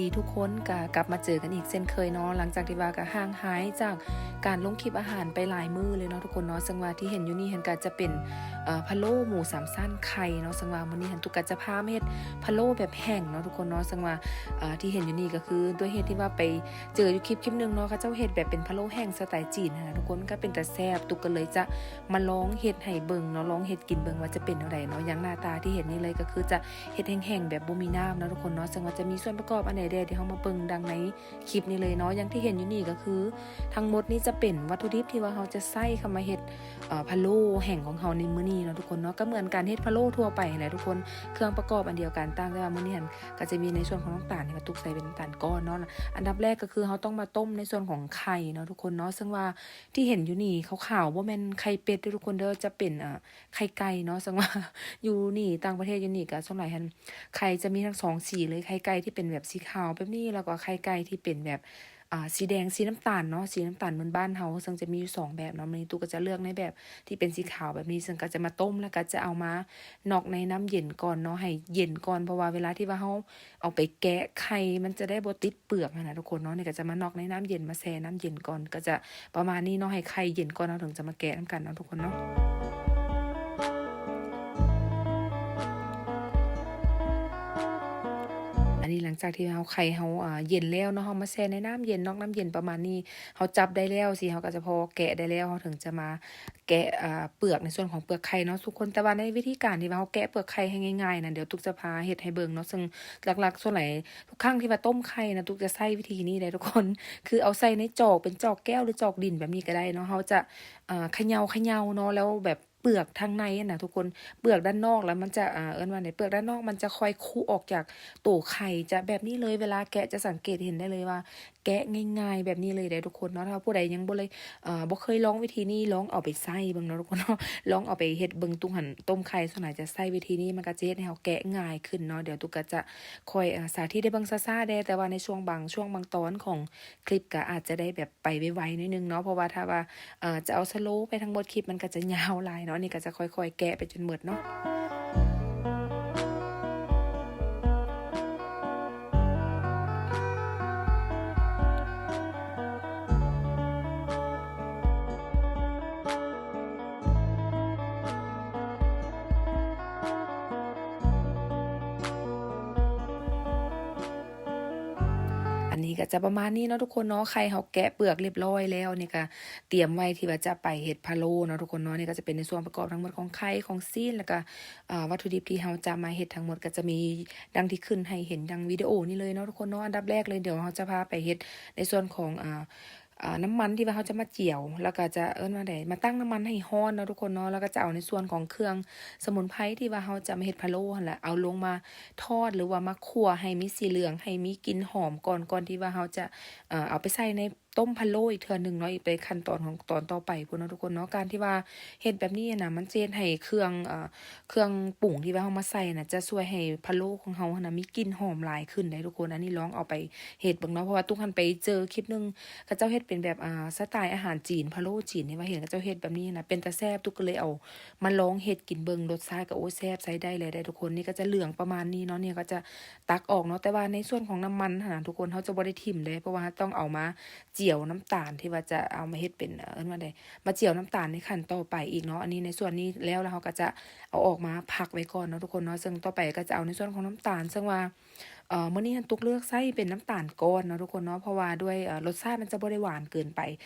ດີທຸກຄົນ ກະກັບມາເຈີກັນອີກເຊັ່ນເຄີຍເນາະ ຫຼັງຈາກທີ່ວ່າກະຫ່າງຫາຍຈາກການລົງຄລິບອາຫານໄປຫຼາຍມື້ເລີຍເນາະທຸກຄົນເນາະ. ເຊິ່ງວ່າທີ່ເຫັນຢູ່ນີ້ຫັ້ນກະຈະເປັນ ເອີ ພະໂລ້ໝູສາມຊັ້ນໄຂ່ເນາະ. ເຊິ່ງວ່າມື້ນີ້ຫັ້ນຕຸກກະຈະພາມາເຮັດພະໂລ້ແບບແຫ້ງເນາະທຸກຄົນເນາະ. ເຊິ່ງວ່າ ເອີ ທີ່ເຫັນຢູ່ນີ້ກະຄື ດ້ວຍເຫດທີ່ວ່າໄປເຈີຢູ່ຄລິບ ຄລິບໜຶ່ງເນາະ ເຂົາເຈົ້າເຮັດແບບເປັນພະໂລ້ແຫ້ງສະໄຕຈີນຫັ້ນນະທຸກຄົນ ກະເປັນຕາແຊບ ຕຸກກະເລີຍຈະ ມາລອງເຮັດໃຫ້ເບິ່ງເນາະ ລອງເຮັດກິນເບິ່ງວ່າຈະເປັນແນວໃດເນາະ. ຢ່າງໜ້າຕາທີ່ເຫັນນີ້ເລີຍ ກະຄືຈະເຮັດແຫ້ງໆ ແບບບໍ່ມີນ້ຳເນາະທຸກຄົນເນາະ. ເຊິ່ງວ່າຈະມີສ່ວນປະກອບອັນໃດແດ່ ດຽວເຮົາມາເບິ່ງດັ່ງໃນຄລິບນີ້ເລີຍເນາະ. ຢ່າງທີ່ເຫັນຢູ່ນີ້ກະຄື ທັງໝົດນີ້ຈະເປັນວັດຖຸດິບທີ່ວ່າເຮົາຈະໃຊ້ເຂົ້າມາເຮັດ ເອີ ພະໂລ້ແຫ້ງຂອງເຮົາໃນມື້ນີ້ເນາະທຸກຄົນເນາະ. ກະເໝືອນການເຮັດພະໂລ້ທົ່ວໄປຫັ້ນແຫຼະທຸກຄົນ ເຄື່ອງປະກອບອັນດຽວກັນ ຕ່າງແຕ່ວ່າມື້ນີ້ຫັ້ນກະຈະມີໃນສ່ວນຂອງນ້ຳຕານທີ່ວ່າຕຸກໃສ່ເປັນນ້ຳຕານກ້ອນເນາະ. ອັນດັບແລກກະຄືເຮົາຕ້ອງມາຕົ້ມໃນສ່ວນຂອງໄຂ່ເນາະທຸກຄົນເນາະ. ເຊິ່ງວ່າທີ່ເຫັນຢູ່ນີ້ຂາວໆ ບໍ່ແມ່ນໄຂ່ເປັດເດີທຸກຄົນເດີ ຈະເປັນ ເອີ ໄຂ່ໄກ່ເນາະ. ເຊິ່ງວ່າຢູ່ນີ້ ຕ່າງປະເທດຢູ່ນີ້ກະສ່ວນຫຼາຍຫັ້ນ ໄຂ່ຈະມີທັງສອງສີເລີຍ ໄຂ່ໄກ່ທີ່ເປັນແບບສີຂາວແບບນີ້ ແລ້ວກໍໄຂ່ໄກ່ທີ່ເປັນແບບ ອາ ສີແດງ ສີນ້ຳຕານເນາະ ສີນ້ຳຕານເໝືອນບ້ານເຮົາ. ເຊິ່ງຈະມີຢູ່ສອງແບບເນາະ ມື້ນີ້ຕຸກກະຈະເລືອກໃນແບບທີ່ເປັນສີຂາວແບບນີ້ ເຊິ່ງກະຈະມາຕົ້ມ ແລ້ວກະຈະເອົາມານັອກໃນນ້ຳເຢັນກ່ອນເນາະ ໃຫ້ເຢັນກ່ອນ ເພາະວ່າເວລາທີ່ວ່າເຮົາເອົາໄປແກະໄຂ່ ມັນຈະໄດ້ບໍ່ຕິດເປືອກຫັ້ນນະທຸກຄົນເນາະ. ນີ້ກະຈະມານັອກໃນນ້ຳເຢັນ ມາແຊ່ນ້ຳເຢັນກ່ອນ ກະຈະປະມານນີ້ເນາະ ໃຫ້ໄຂ່ເຢັນກ່ອນ ເຮົາເຖິງຈະມາແກະນຳກັນເນາະທຸກຄົນເນາະ. ອັນນີ້ຫຼັງຈາກທີ່ເຮົາ ໄຂ່ເຮົາ ອາ ເຢັນແລ້ວເນາະ ເຮົາມາແຊ່ໃນນ້ຳເຢັນ ນອກນ້ຳເຢັນປະມານນີ້ ເຮົາຈັບໄດ້ແລ້ວ ຊີ້ເຮົາກະຈະພໍແກະໄດ້ແລ້ວ ເຮົາເຖິງຈະມາແກະ ອາ ເປືອກໃນສ່ວນຂອງເປືອກໄຂ່ເນາະທຸກຄົນ. ແຕ່ວ່າໃນວິທີການທີ່ວ່າເຮົາແກະເປືອກໄຂ່ໃຫ້ງ່າຍໆນັ້ນ ດຽວຕຸກຈະພາເຮັດໃຫ້ເບິ່ງເນາະ. ເຊິ່ງຫຼັກໆ ສ່ວນຫຼາຍທຸກຄັ້ງທີ່ວ່າຕົ້ມໄຂ່ນະ ຕຸກຈະໃຊ້ວິທີນີ້ເດ້ທຸກຄົນ ຄືເອົາໃສ່ໃນຈອກ ເປັນຈອກແກ້ວ ຫຼື ຈອກດິນແບບນີ້ກະໄດ້ເນາະ. ເຮົາຈະ ອາ ຂະເຍົາຂະເຍົາເນາະ ແລ້ວແບບ ເປືອກທາງໃນຫັ້ນນະທຸກຄົນ ເປືອກດ້ານນອກ ແລ້ວມັນຈະ ເອີ ເອີ້ນວ່າໃດ ເປືອກດ້ານນອກມັນຈະຄ່ອຍຄຸອອກຈາກໂຕໄຂ່ ຈະແບບນີ້ເລີຍ. ເວລາແກະຈະສັງເກດເຫັນໄດ້ເລີຍວ່າແກະງ່າຍໆ ແບບນີ້ເລີຍເດ້ທຸກຄົນເນາະ. ຖ້າຜູ້ໃດຍັງບໍ່ເລີຍ ເອີ ບໍ່ເຄີຍລອງວິທີນີ້ ລອງເອົາໄປໃຊ້ເບິ່ງເນາະທຸກຄົນເນາະ ລອງເອົາໄປເຮັດເບິ່ງ. ຕຸກຫັ້ນຕົ້ມໄຂ່ສ່ວນຫຼາຍຈະໃຊ້ວິທີນີ້ ມັນກະຈະເຮັດໃຫ້ເຮົາແກະງ່າຍຂຶ້ນເນາະ. ດຽວຕຸກກະຈະຄ່ອຍ ອາ ສາທິດໃຫ້ເບິ່ງຊ້າໆແດ່ ແຕ່ວ່າໃນຊ່ວງບາງ ຊ່ວງບາງຕອນຂອງຄລິບກະອາດຈະໄດ້ແບບ ໄປໄວໆໜ້ອຍໜຶ່ງເນາະ ເພາະວ່າຖ້າວ່າ ເອີ ຈະເອົາສະໂລໄປທັງໝົດຄລິບ ມັນກະຈະຍາວຫຼາຍເນາະ. ອັນນີ້ກະຈະຄ່ອຍໆແກະໄປຈົນໝົດເນາະ. ອັນນີ້ກະຈະປະມານນີ້ເນາະທຸກຄົນເນາະ. ໄຂ່ເຮົາແກະເປືອກລຽບຮ້ອຍແລ້ວ ນີ້ກະຕຽມໄວ້ທີ່ວ່າຈະໄປເຮັດພະໂລ້ເນາະທຸກຄົນເນາະ. ນີ້ກະຈະເປັນໃນສ່ວນປະກອບທັງໝົດຂອງໄຂ່ ຂອງຊີ້ນ ແລ້ວກະ ອາ ວັດຖຸດິບທີ່ເຮົາຈະມາເຮັດທັງໝົດກະຈະມີດັ່ງທີ່ຂຶ້ນໃຫ້ເຫັນດັ່ງວິດີໂອນີ້ເລີຍເນາະທຸກຄົນເນາະ. ອັນດັບແລກເລີຍ ດຽວເຮົາຈະພາໄປເຮັດໃນສ່ວນຂອງ ອາ ອາ ນ້ຳມັນທີ່ວ່າເຮົາຈະມາຈຽວ ແລ້ວກະຈະ ເອີ້ນວ່າໃດ ມາຕັ້ງນ້ຳມັນໃຫ້ຮ້ອນເນາະທຸກຄົນເນາະ. ແລ້ວກະຈະເອົາໃນສ່ວນຂອງເຄື່ອງສະໝຸນໄພທີ່ວ່າເຮົາຈະມາເຮັດພະໂລ້ຫັ້ນແຫຼະ ເອົາລົງມາທອດ ຫຼືວ່າມາຂົ້ວໃຫ້ມີສີເຫຼືອງ ໃຫ້ມີກິ່ນຫອມກ່ອນ ກ່ອນທີ່ວ່າເຮົາຈະ ເອີ ເອົາໄປໃສ່ໃນຕົ້ມພະໂລ້ອີກເທື່ອໜຶ່ງເນາະ ອີກໄປຂັ້ນຕອນຂອງຕອນຕໍ່ໄປພຸ້ນເນາະທຸກຄົນເນາະ. ການທີ່ວ່າເຮັດແບບນີ້ຫັ້ນນະ ມັນຈະເຮັດໃຫ້ເຄື່ອງ ເອີ ເຄື່ອງປຸງທີ່ວ່າເຮົາມາໃສ່ນະ ຈະຊ່ວຍໃຫ້ພະໂລ້ຂອງເຮົາຫັ້ນນະ ມີກິ່ນຫອມຫຼາຍຂຶ້ນໄດ໋ທຸກຄົນ. ອັນນີ້ລອງເອົາໄປເຮັດເບິ່ງເນາະ ເພາະວ່າຕຸກຫັ້ນໄປເຈີຄລິບໜຶ່ງ ເຂົາເຈົ້າເຮັດເປັນແບບ ອາ ສະໄຕອາຫານຈີນ ພະໂລ້ຈີນ ທີ່ວ່າເຫັນເຂົາເຈົ້າເຮັດແບບນີ້ນະ ເປັນຕາແຊບ. ຕຸກກະເລີຍເອົາມາລອງເຮັດກິນເບິ່ງ ລົດຊາດກະ ໂອ້ ແຊບໃຊ້ໄດ້ເລີຍໄດ໋ທຸກຄົນ. ນີ້ກະຈະເຫຼືອງປະມານນີ້ເນາະ ນີ້ກະຈະຕັກອອກເນາະ. ແຕ່ວ່າໃນສ່ວນຂອງນ້ຳມັນຫັ້ນນະທຸກຄົນ ເຮົາຈະບໍ່ໄດ້ຖິ້ມເດ້ ເພາະວ່າເຮົາຕ້ອງເອົາມາ ຈຽວນ້ຳຕານທີ່ວ່າຈະເອົາມາເຮັດເປັນ ເອີ ເອີ້ນວ່າໃດ ມາຈຽວນ້ຳຕານໃນຂັ້ນຕໍ່ໄປອີກເນາະ. ອັນນີ້ໃນສ່ວນນີ້ແລ້ວ ແລ້ວເຮົາກະຈະເອົາອອກມາພັກໄວ້ກ່ອນເນາະທຸກຄົນເນາະ. ເຊິ່ງຕໍ່ໄປກະຈະເອົາໃນສ່ວນຂອງນ້ຳຕານ ເຊິ່ງວ່າ ເອີ ມື້ນີ້ຫັ້ນຕຸກເລືອກໃຊ້ເປັນນ້ຳຕານກ້ອນເນາະທຸກຄົນເນາະ ເພາະວ່າດ້ວຍ ເອີ ລົດຊາດມັນຈະບໍ່ໄດ້ຫວານເກີນໄປ.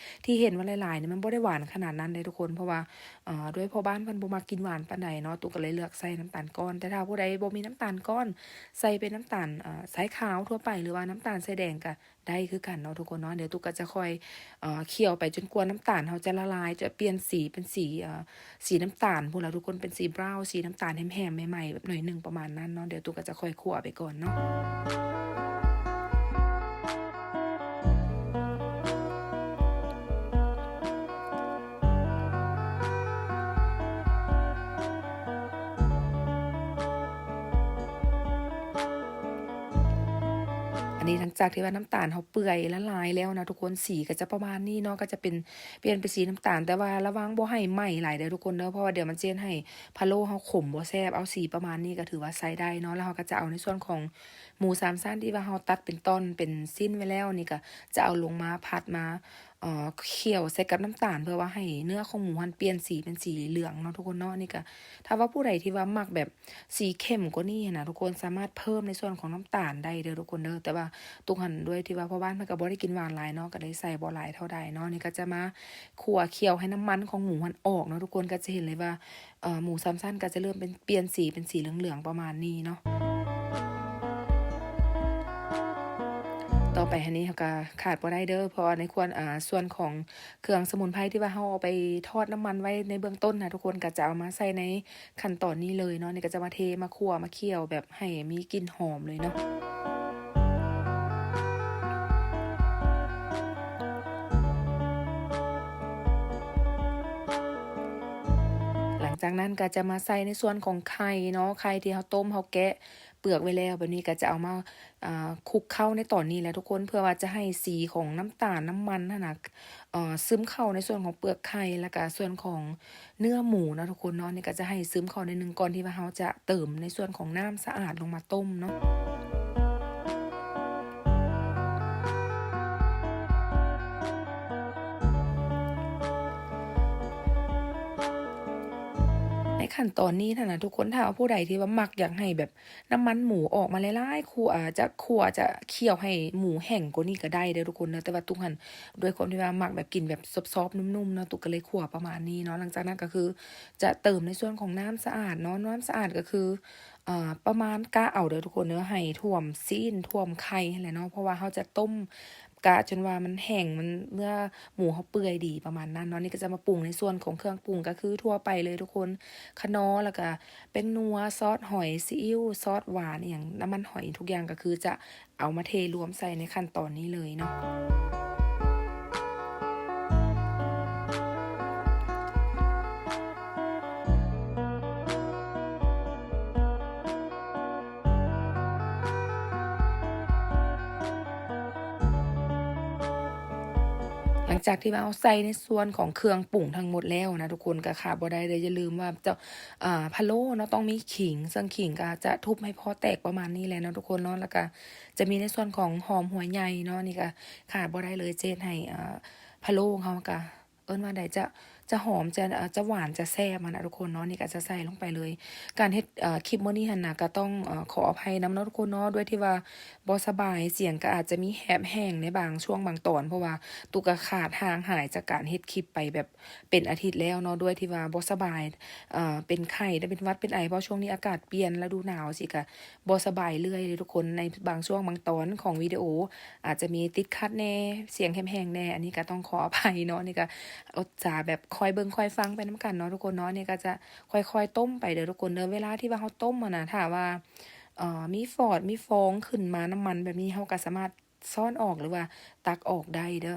ທີ່ເຫັນວ່າຫຼາຍໆນີ້ມັນບໍ່ໄດ້ຫວານຂະໜາດນັ້ນເດ້ທຸກຄົນ ເພາະວ່າ ເອີ ດ້ວຍພໍ່ບ້ານເພິ່ນບໍ່ມັກກິນຫວານປານໃດເນາະ. ຕຸກກະເລີຍເລືອກໃຊ້ນ້ຳຕານກ້ອນ ແຕ່ຖ້າຜູ້ໃດບໍ່ມີນ້ຳຕານກ້ອນ ໃສ່ເປັນນ້ຳຕານ ເອີ ຊາຍຂາວທົ່ວໄປ ຫຼືວ່ານ້ຳຕານຊາຍແດງກະ ໄດ້ຄືກັນເນາະທຸກຄົນເນາະ. ດຽວຕຸກກະຈະຄ່ອຍ ເອີ ຂ້ຽວໄປຈົນກວ່ານ້ຳຕານເຮົາຈະລະລາຍ ຈະປ່ຽນສີເປັນສີ ເອີ ສີນ້ຳຕານພຸ້ນລະທຸກຄົນ ເປັນສີບຣາວ ສີນ້ຳຕານແຮມໆ ໃໝ່ໆ ແບບໜ້ອຍໜຶ່ງປະມານນັ້ນເນາະ. ດຽວຕຸກກະຈະຄ່ອຍຂົ້ວໄປກ່ອນເນາະ. ອັ ນີ້ ຫຼັງຈາກທີ່ວ່ານ້ຳຕານເຮົາເປື່ອຍລະລາຍແລ້ວນະທຸກຄົນ ສີກໍຈະປະມານນີ້ເນາະ ກໍຈະເປັນ ປ່ຽນເປັນສີນ້ຳຕານ ແຕ່ວ່າລະວັງບໍ່ໃຫ້ໄໝ້ຫຼາຍເດີທຸກຄົນເດີ ເພາະວ່າດຽວມັນຈະເຮັດໃຫ້ພະໂລ້ເຮົາຂົມບໍ່ແຊບ. ເອົາສີປະມານນີ້ກໍຖືວ່າໃຊ້ໄດ້ເນາະ ແລ້ວເຮົາກໍຈະເອົາໃນສ່ວນຂອງໝູສາມຊັ້ນທີ່ວ່າເຮົາຕັດເປັນຕ່ອນເປັນຊິ້ນໄວ້ແລ້ວນີ້ ກໍຈະເອົາລົງມາຜັດມາ ເອີ ຂ້ຽວໃສ່ກັບນ້ຳຕານ ເພື່ອວ່າໃຫ້ເນື້ອຂອງໝູຫັ້ນປ່ຽນສີເປັນສີເຫຼືອງເນາະທຸກຄົນເນາະ. ນີ້ກໍ ຖ້າວ່າຜູ້ໃດທີ່ວ່າມັກແບບສີເຂັ້ມກວ່ານີ້ຫັ້ນນະທຸກຄົນ ສາມາດເພີ່ມໃນສ່ວນຂອງນ້ຳຕານໄດ້ເດີທຸກຄົນເດີ ແຕ່ວ່າຕຸກຫັ້ນດ້ວຍທີ່ວ່າພໍ່ບ້ານເພິ່ນກໍບໍ່ໄດ້ກິນຫວານຫຼາຍເນາະ ກໍເລີຍໃສ່ບໍ່ຫຼາຍເທົ່າໃດເນາະ. ນີ້ກໍຈະມາຂົ້ວຂ້ຽວໃຫ້ນ້ຳມັນຂອງໝູຫັ້ນອອກເນາະທຸກຄົນ ກໍຈະເຫັນເລີຍວ່າ ເອີ ໝູສາມຊັ້ນກໍຈະເລີ່ມເປັນ ປ່ຽນສີເປັນສີເຫຼືອງໆປະມານນີ້ເນາະ. ຕໍ່ໄປຫັ້ນນີ້ເຮົາກໍຂາດບໍ່ໄດ້ເດີ ເພາະວ່າໃນຄວນ ເອີ ສ່ວນຂອງເຄື່ອງສະໝຸນໄພທີ່ວ່າເຮົາເອົາໄປທອດນ້ຳມັນໄວ້ໃນເບື້ອງຕົ້ນນະທຸກຄົນ ກໍຈະເອົາມາໃສ່ໃນຂັ້ນຕອນນີ້ເລີຍເນາະ. ນີ້ກໍຈະມາເທມາຂົ້ວມາຂ້ຽວແບບໃຫ້ມີກິ່ນຫອມເລີຍເນາະ. ຫຼັງຈາກນັ້ນກໍຈະມາໃສ່ໃນສ່ວນຂອງໄຂ່ເນາະ ໄຂ່ທີ່ເຮົາຕົ້ມ ເຮົາແກະເປືອກໄວ້ແລ້ວ ແບບນີ້ກໍຈະເອົາມາ ເອີ ຄຸກເຄົ້າໃນຕອນນີ້ແຫຼະທຸກຄົນ ເພື່ອວ່າຈະໃຫ້ສີຂອງນ້ຳຕານ ນ້ຳມັນຫັ້ນນະ ເອີ ຊຶມເຂົ້າໃນສ່ວນຂອງເປືອກໄຂ່ ແລ້ວກະສ່ວນຂອງເນື້ອໝູເນາະທຸກຄົນເນາະ. ນີ້ກໍຈະໃຫ້ຊຶມເຂົ້າໜ້ອຍໜຶ່ງ ກ່ອນທີ່ວ່າເຮົາຈະເຕີມໃນສ່ວນຂອງນ້ຳສະອາດລົງມາຕົ້ມເນາະ. ໃນຂັ້ນຕອນນີ້ຫັ້ນນະທຸກຄົນ ຖ້າວ່າຜູ້ໃດທີ່ວ່າມັກຢາກໃຫ້ແບບ ນ້ຳມັນໝູອອກມາຫຼາຍໆ ຂົ້ວ ຈະຂົ້ວ ຈະຂ້ຽວໃຫ້ໝູແຫ້ງກວ່ານີ້ກໍໄດ້ເດີທຸກຄົນເດີ ແຕ່ວ່າຕຸກຫັ້ນ ດ້ວຍຄວາມທີ່ວ່າມັກແບບກິນແບບຊອບໆ ນຸ້ມໆ ເນາະ ຕຸກກໍເລີຍຂົ້ວປະມານນີ້ເນາະ. ຫຼັງຈາກນັ້ນກໍຄືຈະເຕີມໃນສ່ວນຂອງນ້ຳສະອາດເນາະ ນ້ຳສະອາດກໍຄື ເອີ ປະມານກະເອົາເດີທຸກຄົນເດີ ໃຫ້ຖ້ວມຊີ້ນ ຖ້ວມໄຂ່ຫັ້ນແຫຼະເນາະ ເພາະວ່າເຮົາຈະຕົ້ມ ກະຈົນວ່າມັນແຫ້ງ ມັນ ເນື້ອໝູເຮົາເປື່ອຍດີປະມານນັ້ນເນາະ. ນີ້ກໍຈະມາປຸງໃນສ່ວນຂອງເຄື່ອງປຸງ ກໍຄືທົ່ວໄປເລີຍທຸກຄົນ ຂະໜໍ ແລ້ວກະແປ້ງນົວ ຊອດຫອຍ ຊີອິ້ວ ຊອດຫວານ ອີ່ຫຍັງ ນ້ຳມັນຫອຍ ທຸກຢ່າງກໍຄືຈະເອົາມາເທລວມໃສ່ໃນຂັ້ນຕອນນີ້ເລີຍເນາະ. ຫຼັງຈາກທີ່ວ່າເຮົາໃສ່ໃນສ່ວນຂອງເຄື່ອງປຸງທັງໝົດແລ້ວນະທຸກຄົນ ກໍຂາດບໍ່ໄດ້ເລີຍ ຢ່າລືມວ່າເຈົ້າ ອາ ພະໂລ້ເນາະ ຕ້ອງມີຂີງ ເຊິ່ງຂີງກໍຈະທຸບໃຫ້ພໍແຕກປະມານນີ້ແຫຼະເນາະທຸກຄົນເນາະ ແລ້ວກໍຈະມີໃນສ່ວນຂອງຫອມຫົວໃຫຍ່ເນາະ ນີ້ກໍຂາດບໍ່ໄດ້ເລີຍ ຈະເຮັດໃຫ້ ອາ ພະໂລ້ຂອງເຮົາກໍ ເອີ້ນວ່າໃດ ຈະ ຈະຫອມ ຈະ ຈະຫວານ ຈະແຊບຫັ້ນນະທຸກຄົນເນາະ. ນີ້ກໍຈະໃສ່ລົງໄປເລີຍ. ການເຮັດ ເອີ ຄລິບມື້ນີ້ຫັ້ນນະ ກໍຕ້ອງ ເອີ ຂໍອະໄພນຳເນາະທຸກຄົນເນາະ ດ້ວຍທີ່ວ່າບໍ່ສະບາຍ ສຽງກໍອາດຈະມີແຫບແຫ້ງໃນບາງຊ່ວງບາງຕອນ ເພາະວ່າຕຸກກໍຂາດຫ່າງຫາຍຈາກການເຮັດຄລິບໄປແບບເປັນອາທິດແລ້ວເນາະ ດ້ວຍທີ່ວ່າບໍ່ສະບາຍ ເອີ ເປັນໄຂ້ ແລະ ເປັນຫວັດເປັນໄອ ເພາະຊ່ວງນີ້ອາກາດປ່ຽນ ລະດູໜາວ ຊິກະ ບໍ່ສະບາຍເລື້ອຍເດ້ທຸກຄົນ ໃນບາງຊ່ວງບາງຕອນຂອງວິດີໂອອາດຈະມີຕິດຂັດແດ່ ສຽງແຫບແຫ້ງແດ່ ອັນນີ້ກໍຕ້ອງຂໍອະໄພເນາະ. ນີ້ກໍອົດຈາແບບຄອຍເບິ່ງຄອຍຟັງໄປນຳກັນເນາະທຸກຄົນເນາະ. ນີ້ກໍຈະຄ່ອຍໆຕົ້ມໄປເດີທຸກຄົນເດີ. ເວລາທີ່ວ່າເຮົາຕົ້ມຫັ້ນນະ ຖ້າວ່າ ເອີ ມີຟອດມີຟອງຂຶ້ນມາ ນ້ຳມັນແບບນີ້ ເຮົາກໍສາມາດຊ້ອນອອກ ຫຼືວ່າຕັກອອກໄດ້ເດີ.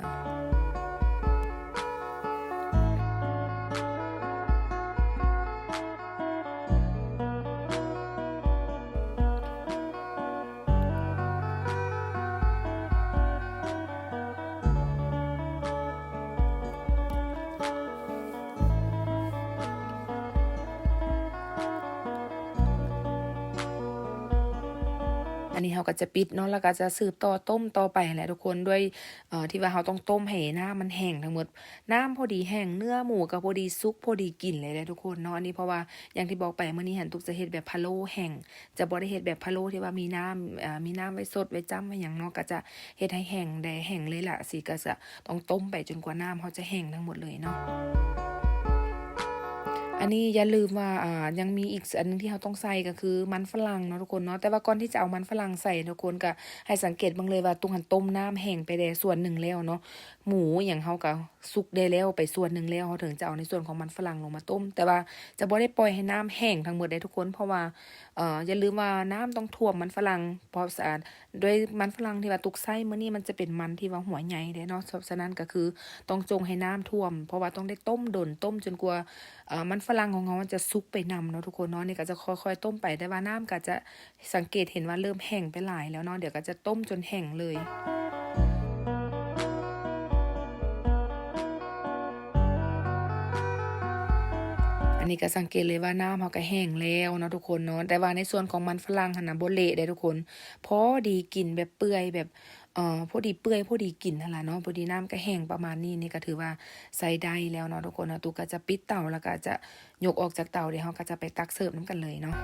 ອັນນີ້ເຮົາກໍຈະປິດເນາະ ແລ້ວກໍຈະສືບຕໍ່ຕົ້ມຕໍ່ໄປຫັ້ນແຫຼະທຸກຄົນ ດ້ວຍ ເອີ ທີ່ວ່າເຮົາຕ້ອງຕົ້ມໃຫ້ນ້ຳມັນແຫ້ງທັງໝົດ ນ້ຳພໍດີແຫ້ງ ເນື້ອໝູກໍພໍດີສຸກ ພໍດີກິນເລີຍແຫຼະທຸກຄົນເນາະ. ອັນນີ້ເພາະວ່າຢ່າງທີ່ບອກໄປ ມື້ນີ້ຫັ້ນ ຕຸກຈະເຮັດແບບພະໂລ້ແຫ້ງ ຈະບໍ່ໄດ້ເຮັດແບບພະໂລ້ທີ່ວ່າມີນ້ຳ ເອີ ມີນ້ຳໄວ້ຊົດໄວ້ຈ້ຳໄວ້ຫຍັງເນາະ ກໍຈະເຮັດໃຫ້ແຫ້ງແດ່ ແຫ້ງເລີຍລະ ຊິກໍຈະຕ້ອງຕົ້ມໄປຈົນກວ່ານ້ຳເຮົາຈະແຫ້ງທັງໝົດເລີຍເນາະ. ອັນນີ້ຢ່າລືມວ່າ ເອີ ຍັງມີອີກອັນໜຶ່ງທີ່ເຮົາຕ້ອງໃສ່ ກໍຄືມັນຝຣັ່ງເນາະທຸກຄົນເນາະ. ແຕ່ວ່າກ່ອນທີ່ຈະເອົາມັນຝຣັ່ງໃສ່ທຸກຄົນ ກໍໃຫ້ສັງເກດເບິ່ງເລີຍວ່າ ຕຸກຫັ້ນຕົ້ມນ້ຳແຫ້ງໄປແດ່ສ່ວນໜຶ່ງແລ້ວເນາະ ໝູອີ່ຫຍັງເຮົາກໍສຸກໄດ້ແລ້ວໄປສ່ວນໜຶ່ງແລ້ວ ເຮົາເຖິງຈະເອົາໃນສ່ວນຂອງມັນຝຣັ່ງລົງມາຕົ້ມ ແຕ່ວ່າຈະບໍ່ໄດ້ປ່ອຍໃຫ້ນ້ຳແຫ້ງທັງໝົດເດ້ທຸກຄົນ ເພາະວ່າ ເອີ ຢ່າລືມວ່ານ້ຳຕ້ອງຖ້ວມມັນຝຣັ່ງ ເພາະສະ ໂດຍມັນຝຣັ່ງທີ່ວ່າຕຸກໃຊ້ມື້ນີ້ ມັນຈະເປັນມັນທີ່ວ່າຫົວໃຫຍ່ເດ້ເນາະ, ສະນັ້ນກໍຄືຕ້ອງຈົ່ງໃຫ້ນ້ຳຖ້ວມ ເພາະວ່າຕ້ອງໄດ້ຕົ້ມດົນ, ຕົ້ມຈົນກວ່າ ເອີ ມັນຝຣັ່ງຂອງເຮົາມັນຈະສຸກໄປນຳເນາະທຸກຄົນເນາະ. ນີ້ກໍຈະຄ່ອຍໆຕົ້ມໄປ, ແຕ່ວ່ານ້ຳກໍຈະ ສັງເກດເຫັນວ່າເລີ່ມແຫ້ງໄປຫຼາຍແລ້ວເນາະ, ດຽວກໍຈະຕົ້ມຈົນແຫ້ງເລີຍ. ອັນນີ້ກໍສັງເກດເລີຍວ່ານ້ຳເຮົາກໍແຫ້ງແລ້ວເນາະທຸກຄົນເນາະ, ແຕ່ວ່າໃນສ່ວນຂອງມັນຝຣັ່ງຫັ້ນນະບໍ່ເລະເດ້ທຸກຄົນ, ພໍດີກິນ ແບບເປື່ອຍ ແບບ ເອີ ພໍດີເປື່ອຍ ພໍດີກິນຫັ້ນລະເນາະ, ພໍດີນ້ຳກໍແຫ້ງປະມານນີ້, ນີ້ກໍຖືວ່າໃຊ້ໄດ້ແລ້ວເນາະທຸກຄົນເນາະ. ຕຸກກໍຈະປິດເຕົາ ແລ້ວກໍຈະ ຍົກອອກຈາກເຕົາ ດຽວເຮົາກໍຈະໄປຕັກເສີບນຳກັນເລີຍເນາະ.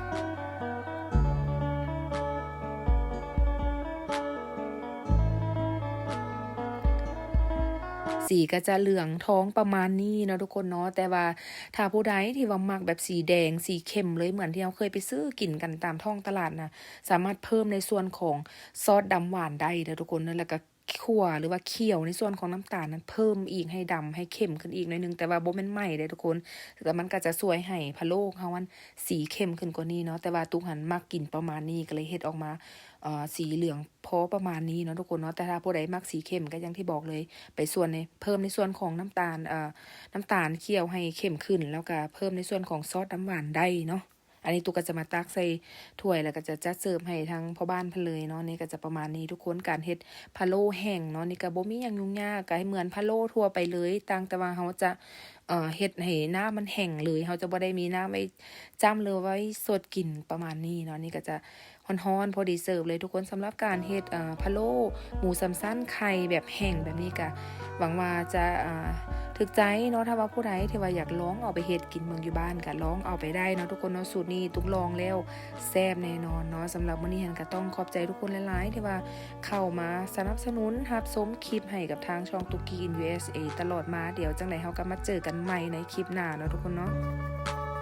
ສີກໍຈະເຫຼືອງທອງປະມານນີ້ເນາະທຸກຄົນເນາະ, ແຕ່ວ່າຖ້າຜູ້ໃດທີ່ວ່າມັກແບບສີແດງ ສີເຂັ້ມເລີຍ ເໝືອນທີ່ເຮົາເຄີຍໄປຊື້ກິນກັນຕາມທ້ອງຕະຫຼາດນະ, ສາມາດເພີ່ມໃນສ່ວນຂອງຊອດດຳຫວານໄດ້ເດີທຸກຄົນເດີ, ແລ້ວກໍ ຂົ້ວ ຫຼືວ່າຂ້ຽວໃນສ່ວນຂອງນ້ຳຕານນັ້ນເພີ່ມອີກ ໃຫ້ດຳ ໃຫ້ເຂັ້ມຂຶ້ນອີກໜ້ອຍໜຶ່ງ, ແຕ່ວ່າບໍ່ແມ່ນໃໝ່ເດ້ທຸກຄົນ, ແຕ່ມັນກໍຈະຊ່ວຍໃຫ້ພະໂລ້ຂອງເຮົານັ້ນສີເຂັ້ມຂຶ້ນກວ່ານີ້ເນາະ. ແຕ່ວ່າຕຸກຫັ້ນມັກກິນປະມານນີ້ ກໍເລີຍເຮັດອອກມາ ເອີ ສີເຫຼືອງພໍປະມານນີ້ເນາະທຸກຄົນເນາະ. ແຕ່ຖ້າຜູ້ໃດມັກສີເຂັ້ມ ກໍຢ່າງທີ່ບອກເລີຍ, ໄປສ່ວນໃນ ເພີ່ມໃນສ່ວນຂອງນ້ຳຕານ ເອີ ນ້ຳຕານຂ້ຽວໃຫ້ເຂັ້ມຂຶ້ນ, ແລ້ວກໍເພີ່ມໃນສ່ວນຂອງຊອດນ້ຳຫວານໄດ້ເນາະ. ອັນນີ້ຕຸກກໍຈະມາຕັກໃສ່ຖ້ວຍ ແລ້ວກໍຈະຈັດເສີບໃຫ້ທາງພໍ່ບ້ານເພິ່ນເລີຍເນາະ. ນີ້ກໍຈະປະມານນີ້ທຸກຄົນ, ການເຮັດພະໂລ້ແຫ້ງເນາະ, ນີ້ກໍບໍ່ມີຫຍັງຫຍຸ້ງຍາກ, ກໍໃຫ້ເໝືອນພະໂລ້ທົ່ວໄປເລີຍ, ຕ່າງແຕ່ວ່າເຮົາຈະ ເອີ ເຮັດໃຫ້ນ້ຳມັນແຫ້ງເລີຍ, ເຮົາຈະບໍ່ໄດ້ມີນ້ຳໄວ້ຈ້ຳ ຫຼືໄວ້ສົດກິນປະມານນີ້ເນາະ. ນີ້ກໍຈະຮ້ອນໆ ພໍດີເສີບເລີຍທຸກຄົນ. ສຳລັບການເຮັດ ເອີ ພະໂລ້ໝູສາມຊັ້ນໄຂ່ແບບແຫ້ງແບບນີ້ ກໍຫວັງວ່າຈະ ເອີ ຖືກໃຈເນາະ. ຖ້າວ່າຜູ້ໃດທີ່ວ່າຢາກລອງເອົາໄປເຮັດກິນເບິ່ງຢູ່ບ້ານ ກໍລອງເອົາໄປໄດ້ເນາະທຸກຄົນເນາະ. ສູດນີ້ຕຸກລອງແລ້ວແຊບແນ່ນອນເນາະ. ສຳລັບມື້ນີ້ຫັ້ນກໍຕ້ອງຂອບໃຈທຸກຄົນຫຼາຍໆ ທີ່ວ່າເຂົ້າມາສະໜັບສະໜູນຮັບຊົມຄລິບໃຫ້ກັບທາງຊ່ອງ Tuki in USA ຕະຫຼອດມາ. ດຽວຈັ່ງໃດເຮົາກໍມາເຈີກັນໃໝ່ໃນຄລິບໜ້າເນາະທຸກຄົນເນາະ.